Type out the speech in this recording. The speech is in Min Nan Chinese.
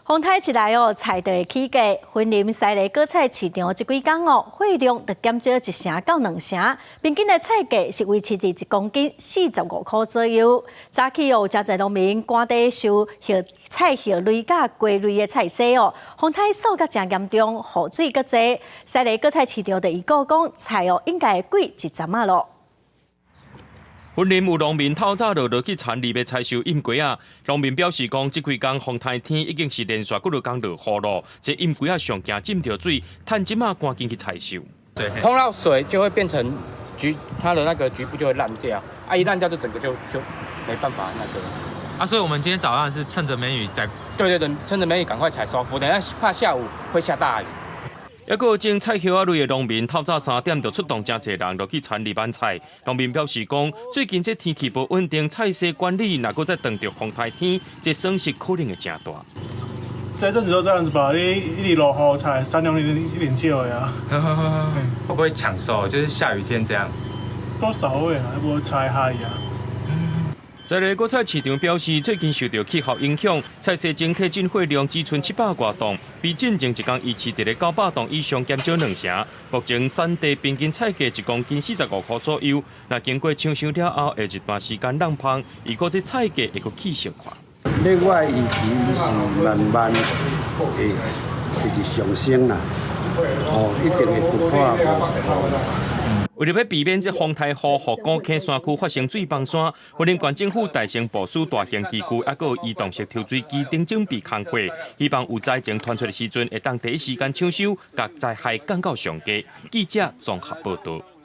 風颱一來哦，菜就會起價。雲林西螺果菜市場這幾工哦，貨量就減少1成到2成，平均的菜價是維持佇1公斤45塊左右。早起哦，有誠濟農民趕佇收葉菜葉類佮瓜類的菜蔬哦，風颱掃甲誠嚴重，雨水閣濟，西螺果菜市場就預估講菜哦應該會貴一層仔囉。雲林有農民透早就落去田裡欲採收醃瓜仔。農民表示講，這幾工風颱天已經是連續幾落工落雨囉，這醃瓜仔上驚浸著水，趁這馬趕緊去採收。對，碰到水就會變成局，它的那個局部就會爛掉，啊，一爛掉就整個就沒辦法那個。啊，所以我們今天早上是趁着沒雨在，對對對，趁着沒雨趕快採收，否則等下怕下午會下大雨。抑閣有種菜葉仔類的農民，透早3點就出動誠濟人落去田裡挽菜。農民表示講，最近這天氣無穩定，菜蔬管理若閣再碰著風颱天，這損失可能會誠大。這陣子都這樣子吧，你一直落雨，菜產量一定少的啊。會不會搶收？就是下雨天這樣。多少會啊，無菜害啊。西螺果菜市場表示，最近受到氣候影響，菜蔬整體進貨量只賰700外噸，比進前一工維持佇咧900噸以上，減少2成。目前產地平均菜價1公斤45塊左右。若經過搶收了後，會一段時間冷芳，預估這菜價會閣起小可。另外預期是慢慢會一直上升啦，哦，一定會突破50塊。為著欲避免這風颱雨予古坑山區發生水崩山，雲林縣政府大型部署大型機具，抑閣有移動式抽水機等準備工課，希望有災情傳出的時陣，會當第一時間搶修，共災害降到上低。記者綜合報導。